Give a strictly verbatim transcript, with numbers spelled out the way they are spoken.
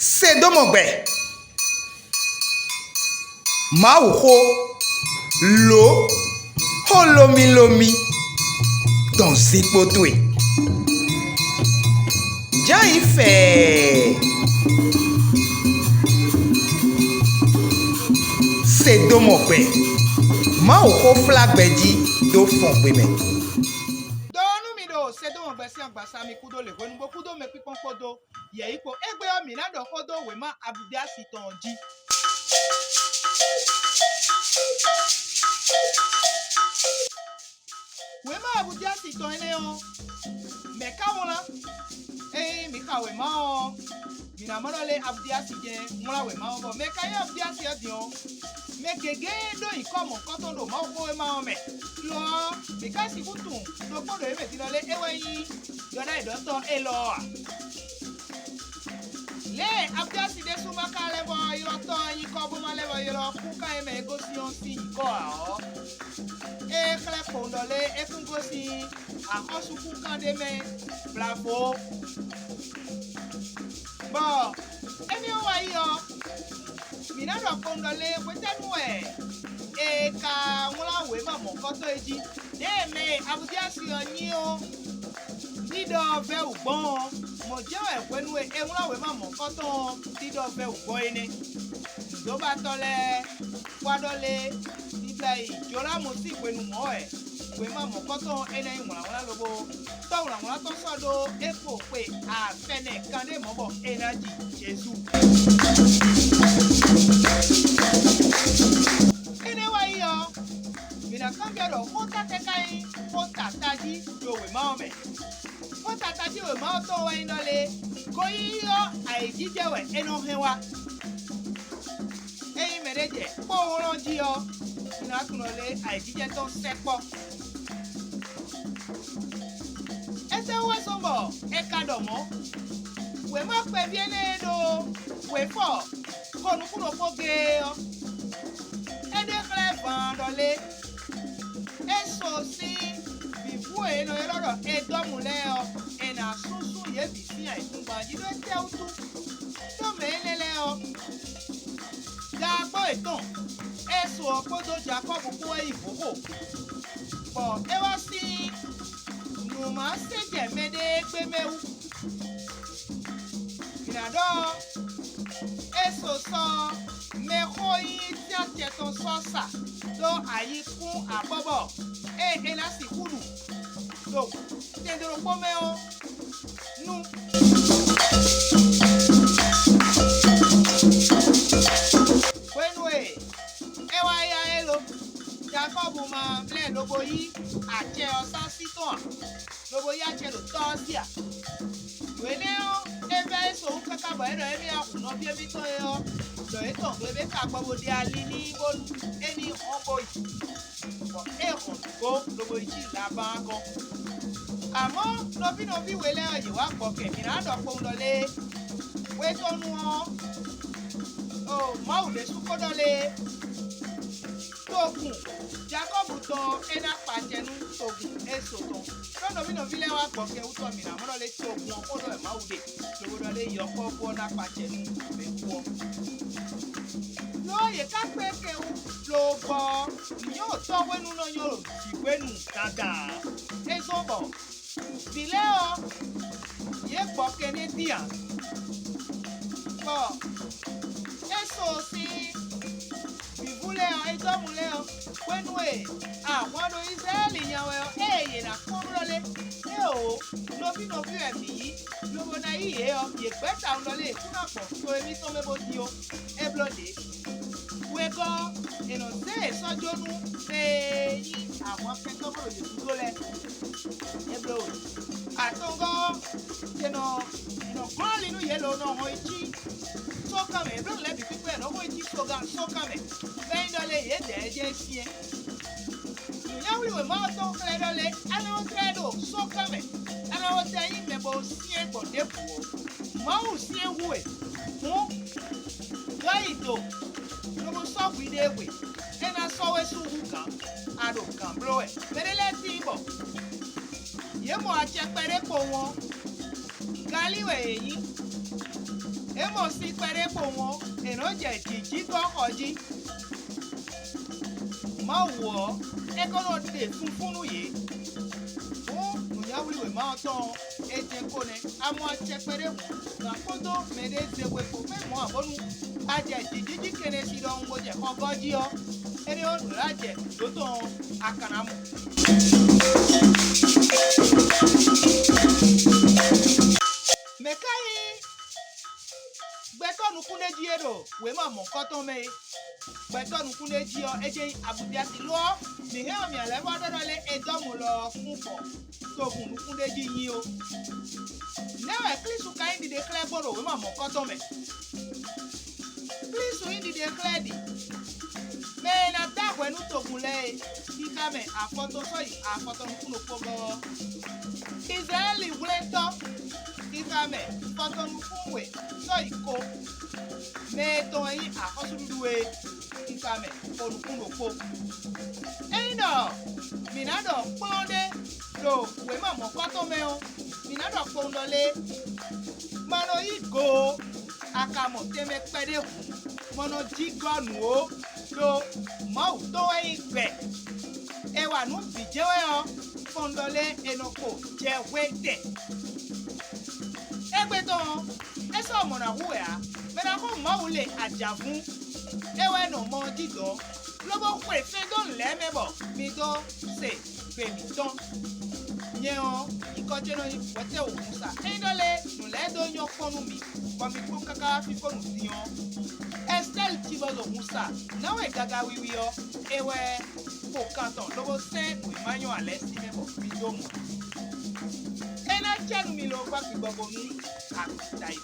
Se dó mɔ gbɛ. Mawuxó, lǒ, xó lómílómí dɔn zinkpo towe. Jǎ yi fɛɛ. Se dó mɔ gbɛ. Mawuxó flá gbɛ jí dó fɔn gbe mɛ. Dɔɔ nú mi ɖo Sedɔ́mɔgbɛ sín agbasa mi kúdó lě hwenu bó kúdó mɛkpíkpɔ́n kpódó yɛ̌yi kpó. Égbé ɔ́, mǐ ná ɖɔ xó dó wěma Abudíasi tɔn ɔ́ jí. Wěma Abudíasi tɔn énɛ́ ɔ́, mɛ̌ ka wlán? Ényí mǐ xa wěma ɔ́, mǐ ná mɔ ɖɔ lé Abudíasi jɛ́n wlán wěma ɔ́, bɔ mɛ ka nyí Abudíasi ɔ́ din ɔ́, mɛ gěgé ɖó nyǐkɔ mɔ̌kɔtɔn ɖo Mawuxówéma ɔ́ mɛ. Lo ɔ́, mǐ ka sixú tunwun ɖokpó ɖo yě mɛ din ɔ́ lé é wɛ nyí ɖɔ ɖ'ayǐ ɖɔtɔ́ élɔ́ ɔ́ ǎ. Lě e Abudíasi ɖésú ma ka lɛ́ vɔ ylɔ́ tɔ́ ɔ́ nyí kɔ́ bó ma lɛ́ vɔ ylɔ́ kúnkan e mɛ é gosín ɔ́ sín nyǐkɔ ǎ ɔ́, é xlɛ́ kpowun ɖɔ lé é kún gosín axɔ́súkúnkan ɖé mɛ blavo. Bɔ énɛ́ ɔ́ wá yi ɔ́, mǐ ná ɖɔ kpowun ɖɔ lé hwetɛ́nu wɛ è ka wlán wěma mɔ̌kɔtɔn e jí. Ɖěe mɛ e Abudíasi ɔ́ nyí ɔ́, ɖiɖɔ ɔ́ vɛ́ wǔ gbɔn ɔ́, mɔ̌ jɛ́n wɛ hwenu e è wlán wěma mɔ̌kɔtɔn ɔ́, ɖiɖɔ vɛ́ wǔ gbɔn é nɛ́. Nǔɖobatɔ́ lɛ́ɛ wá ɖɔ lé, Iblahímu Jolámu sín hwenu mɔ̌ wɛ wěma mɔ̌kɔtɔn énɛ́ nyí wlǎnwlán lobo tɔ́ wlǎnwlán tɔn sɔ́ ɖó é kpo xwe afɛnɛ kanɖé mɔ̌ bɔ è nǎ ji Jezu. Énɛ́ wá yi ɔ́, mǐ ná kanbyɔ́ ɖɔ xó tátɛ́ ka nyí xó tata jí ɖo wěma ɔ́ mɛ. Xó tata jí wěma ɔ́ tɔn wɛ nyí ɖɔ lé, goyíyí ɔ́ ayǐjijɛ wɛ é nɔ hɛn wá. Ényí mɛɖé jɛ kpó wlɔ́n jí ɔ́, un ná tunwun ɖɔ lé ayǐjijɛ tɔn sɛkpɔ́. Étɛ́ wú wɛ zɔ́n bɔ è ka ɖɔ mɔ̌? Wěma kpɛví énɛ́ e ɖó wěfɔ xo nukúnnú xó géé ɔ́, é ɖe xlɛ́ vǎn ɖɔ lé, é so sín vǐvú e è nɔ ylɔ́ ɖɔ Edɔ́mu lɛ́ɛ ɔ́, è nǎ súnsún yě bǐ sín ayǐkúngban jí ɖó étɛ́ wútu? Ɖó mɛ énɛ́ lɛ́ɛ ɔ́, Gaakpɔ́ yětɔn, Ɛ́su ɔ́ kpódó Jakɔ́bu kpó wɛ yi hǒxo, bɔ é wá sín nǔ má se jɛ mɛɖée gbé mɛ wú. Mǐ ná ɖɔ Ɛ́su sɔ́ mɛxó nyí cyácɛ tɔn sɔ́ sa ɖó ayikún abɔbɔ e è nǎ sixú ɖu ɖo tɛndo ɖokpó mɛ ɔ́ nu. Hwenu e é wá yá élɔ́, Jakɔ́bu ma mlɛ́ lobo yí acɛ ɔ́ sá sí tɔn ǎ, lobo yí acɛ ɖo tɔ́ ɔ́ sí ǎ. Nǔ énɛ́ ɔ́, é vɛ́ é so wú káká bɔ é ɖɔ émí wá hu nɔví émítɔn e ɔ́, ɖɔ é tɔn hwebɛ́ ka gbɔ bó ɖe ali n'i bónú é ní hɔn bó yi. Bɔ é hɔn nǔgbó lobo yi cí Labán gɔ́n. Amɔ̌, nɔví nɔví we lɛ́ɛ ɔ́, yě wá gbɔkɛn mǐ ná ɖɔ kpowun ɖɔ lé. Hwetɔ́nu ɔ́, o Mawu ɖésú ko ɖɔ lé, togun Jakɔ́bu tɔn ɔ́, é ná kpa acɛ nú togun Eso tɔn. Ɖó nɔví nɔví lɛ́ɛ wá gbɔkɛn wú tɔn mǐ ná mɔ ɖɔ lé togun ɔ́ xó ɖɔ wɛ Mawu ɖe, lobo ɖɔ lé yɔkpɔ́vú ɔ́ ná kpa acɛ nú mɛkú ɔ́. Lo ɔ́, yě ká kpé kɛn wú, lo gbɔ ɔ́, nyɔ̌ tɔ́ hwenu nɔ nyɔ́ ɖo vǐ hwenu dandan ǎ. É zɔ́n bɔ vǐ lɛ́ɛ ɔ́, yě gbɔ kɛnɛ́ dín ǎ, bɔ é so sín vǐvú lɛ́ɛ ɔ́, Edɔ́mu lɛ́ɛ ɔ́, hwenu e ahwan ɖo Izlayɛ́li nya wɛ ɔ́, ée yě ná kpɔ́n ɖɔ lé, éeǒ, nɔví nɔví wɛ mǐ nyí, lobo ná yí yě ɔ́, yě gbɛ́ tawun ɖɔ lé yě kún ná gbɔn to émítɔn mɛ bó dín ó. É bló ɖě. Wegɔ́ ɔ́, è nɔ zé yě sɔ́ jó nú mɛ e nyí ahwan kɛntɔ́ bó ɖo yě gúdo lɛ́ɛ. É bló we. Atɔngɔ́ ɔ́, è nɔ è nɔ glɔ́n ali nú yě lǒ nɔ hɔn yi cí sókan mɛ. Eblénu lɛ́ɛ bǐ kpíkpé wɛ nɔ hɔn yi cí sógan sókan mɛ. Bɔ é nyí ɖɔ lé yědɛɛ jɛ́n syɛ́n. Nǔnywɛ́hwlí wěma ɔ́ tɔn xlɛ́ ɖɔ lé, é nɔ tlɛ ɖo sókan mɛ, é nɔ tɛ nyí mɛ bɔ syɛ́n gbɔn ɖěbǔ ɔ́, Mawu syɛ́n hu we. Hǔn, dɔ̌ yi do, lobo sɔ́ hwiɖée hwe; é ná sɔ́ we sú hú gǎn; a ɖo gǎn bló wɛ. Mɛɖé lɛ́ɛ tíin bɔ yě mɔ acɛ kpɛɖé kpowun ɔ́, galí wɛ yě nyí. É mɔ sin kpɛɖé kpowun ɔ́, è nɔ́ jɛ jǐ jí dó xɔ jí. Mawu ɔ́, é ko nɔ ɖe funfún nú yě. Hǔn nǔnywɛ́hwlí wěma ɔ́ tɔn ɔ́, è jɛ kpo nɛ́. A mɔ acɛ kpɛɖé hǔn, nǎ kpódó mɛɖée zé we kpó. Mɛ mɔ̌ ǎ bónú a jɛ jǐjíjí kɛnɛsi ɖɔhun bó jɛ xɔ gɔ́ jí ɔ́, énɛ́ ɔ́, nǔ e a jɛ dǒ tɔn ɔ́, a ka ná mɔ. Mɛ̌ ka nyí gbɛtɔ́ nukúnɖéjí e ɖo wěma mɔ̌kɔ́ tɔn mɛ é? Gbɛtɔ́ nukúnɖéjí ɔ́, é jɛ́n nyí Abudiyasi. Lo ɔ́, mǐ hɛn ɔ́, mǐ lɛ́ vɔ́ ɖɔ ɖɔ lé Edɔ́mu lɔ ɔ́ kún gbɔ togun nukúnɖéjí nyí ó. Nɛ̌ wɛ Klísu ka nyí ɖiɖe xlɛ́ gbɔn ɖo wěma mɔ̌kɔ́ tɔn mɛ? Klísu nyí ɖiɖe xlɛ́ ɖi mɛ e ná dó ahwɛ nú togun lɛ́ɛ é. Xixa mɛ afɔtɔn sɔ́ yi afɔtɔn nukún ɖokpó gɔ́ ɔ́, Izlayɛ́li hwlɛ́ntɔ́, xixa mɛ afɔtɔn nukún we sɔ́ yi ko, mɛ e tɔn wɛ nyí axɔ́súɖuɖu é, xixa mɛ xo nukún ɖokpó. Ényí ɖɔ mǐ ná ɖɔ kplɔ́n ɖé ɖo wěma mɔ̌kɔ́ tɔn mɛ ɔ́, mǐ ná ɖɔ kpowun ɖɔ lé? Ma nɔ yí go ó, a ka mɔ tɛnmɛ kpɛɖé hǔn, mɔ nɔ jí gɔ́ nǔ ó, ɖó Mawu tɔn wɛ nyí gbɛ. È wa nǔ bǐ jɛ́n wɛ ɔ́, kpɔ́n ɖɔ lé è nɔ kpo jɛ hwetɛn. Égbé tɔn ɔ́, é sɔ́ mɔ̌ ná hu wɛ ǎ. Mɛ ná xo Mawu le ajǎvún, é wɛ nɔ mɔ ɔ́ jí dɔ̌n, lobo xwe fɛ́n dó nǔ lɛ́ɛ mɛ bɔ mi dó se gbe mǐtɔn. Nyɛ ɔ́, nyǐkɔ ce nɔ nyí hwɛtɛ́wǔ hun sa. Ényí ɖɔ lé nǔ lɛ́ɛ dó nyɔ́ kpɔ́n nú mì, bɔ mi kpɔ́n káká wá fífó nǔ din ɔ́, Ɛstɛ́li cí bɔ ɖo hun sa nǎwe gaga wiwi ɔ́, é wɛ xo kan tɔn lobo sɛ́n nǔ e ma nyɔ́ ǎ lɛ́ɛ sín mɛ bɔ mi dó mɔ. É ná cɛ nú mi lo gbá gbigbɔ bónú agbada yi.